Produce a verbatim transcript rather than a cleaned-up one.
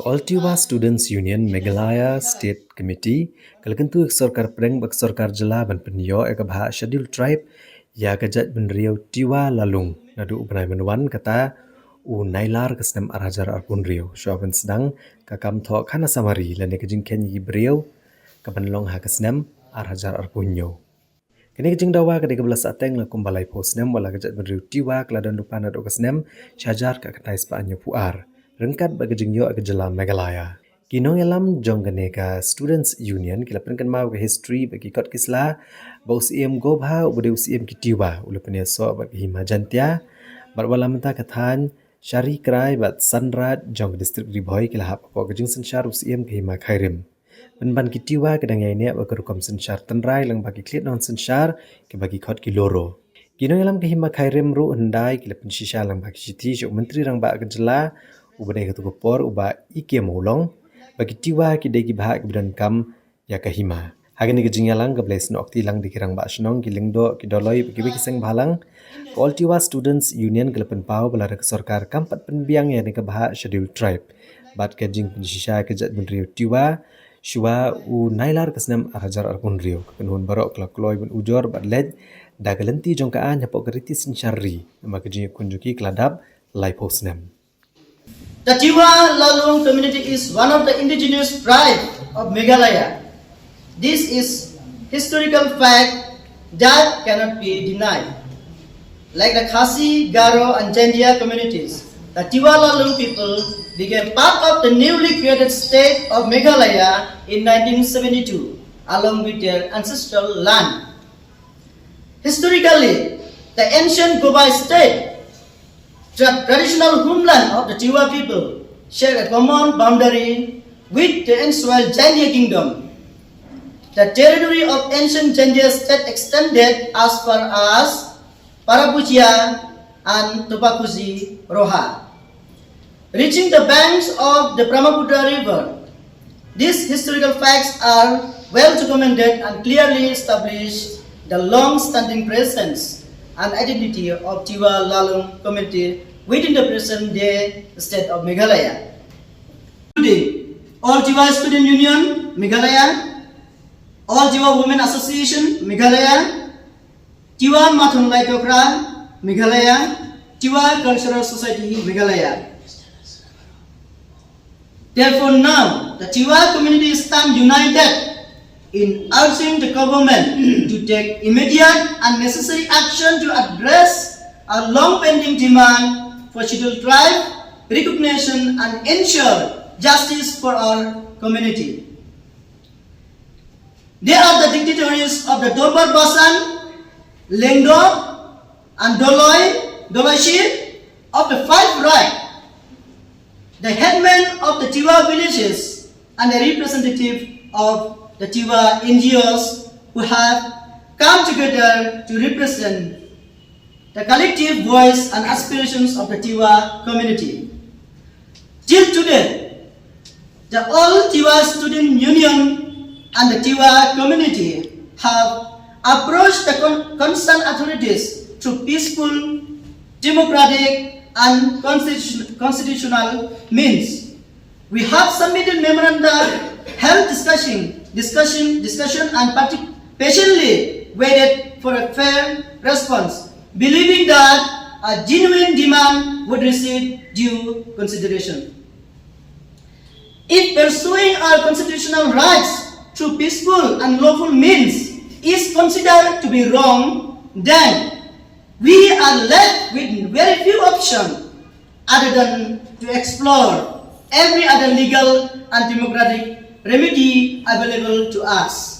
All Tiwa Students Union Meghalaya State Committee ka la kyntu ïa ka sorkar pdeng bad ka sorkar jylla ban pynïoh ïa ka bhah Scheduled Tribe ïa ka jaitbynriew Tiwa Lalung naduh u bnai mynwan, kata u Nailar ka snem ar hajar arphew hynriew, shuwa ban sdang ka kam thoh khanasamari lane ka jingkheiñ ïa ki briew ka ban long ha ka snem ar hajar arphew hynñiew. Kane ka jingdawa ka dei kaba la sahteng la kumba laiphew snem, wat la ka jaitbynriew Tiwa ka la don lypa naduh ka snem shi hajar khyndai spah hynñiewphew ar, ryngkat bad ka jingïoh ka jylla Meghalaya. Ki nongïalam jong kane ka Students Union ki la pynkynmaw ka history bad ki kot ki sla ba u Syiem Gobha, uba dei u Syiem ki Tiwa, u la pynïasoh bad ka Hima Jaintia, bad wat la mynta ka thaiñ Shari Krai bad Sanraij jong ka district Ri Bhoi ki la hap hapoh ka jingsynshar u Syiem ka Hima Khyrim. Pynban ki Tiwa ki dang ïaineh bad ka rukom synshar tynrai lyngba ki khlieh nongsynshar kiba ki khot ki loro. Ki nongïalam ka Hima Khyrim ruh hyndai ki la pynshisha lyngba ki shithi sha u Myntri Rangbah ka jylla, uba dei ha kato ka por u Bah E K Mawlong, ba ki Tiwa ki dei ki bhah kiba donkam ïa ka hima. Ha kane ka jingïalang kaba la ïasnoh kti lang da ki rangbah shnong, ki lyngdoh, ki dolloi bad kiwei ki seng bhalang, ka All Tiwa Students Union ka la pynpaw ba lada ka sorkar kam pat pynbiang ïa kane ka bhah Scheduled Tribe bad ka jingpynshisha ka jaitbynriew Tiwa shuwa u Nailar ka snem ar hajar arphew hynriew, ka kynhun baroh ka la kloi ban ujor bad leit da ka lynti jong ka aiñ hapoh ka riti synshar ri, namar ka jingïakhun jong ki ka la dap laiphew snem. The Tiwa Lalung community is one of the indigenous tribe of Meghalaya. This is historical fact that cannot be denied. Like the Khasi, Garo and Jaintia communities, the Tiwa Lalung people became part of the newly created state of Meghalaya in nineteen seventy-two along with their ancestral land. Historically, the ancient Gobai state, the traditional homeland of the Tiwa people, share a common boundary with the erstwhile Jaintia kingdom. The territory of ancient Jaintia state extended as far as Parabuchia and Topakuzi Roha, reaching the banks of the Brahmaputra River. These historical facts are well documented and clearly establish the long-standing presence and identity of Tiwa Lalung community within the present-day state of Meghalaya. Today, All Tiwa Student Union Meghalaya, All Tiwa Women Association Meghalaya, Tiwa Mathun Laitokra Meghalaya, Tiwa Cultural Society Meghalaya. Therefore, now the Tiwa community stand united in urging the government to take immediate and necessary action to address our long-pending demand for Scheduled Tribe recognition and ensure justice for our community. They are the dignitaries of the Dorbar Basan, Lyngdoh, and Dolloi, Dolloi Chief of the five tribe, the headman of the Tiwa villages, and a representative of the Tiwa N G Os who have come together to represent the collective voice and aspirations of the Tiwa community. Till today, the All Tiwa Student Union and the Tiwa community have approached the con-, concerned authorities through peaceful, democratic, and constitution-, constitutional means. We have submitted memoranda, held discussion, discussion, discussion, and partic-, patiently waited for a fair response, believing that a genuine demand would receive due consideration. If pursuing our constitutional rights through peaceful and lawful means is considered to be wrong, then we are left with very few options other than to explore every other legal and democratic remedy available to us.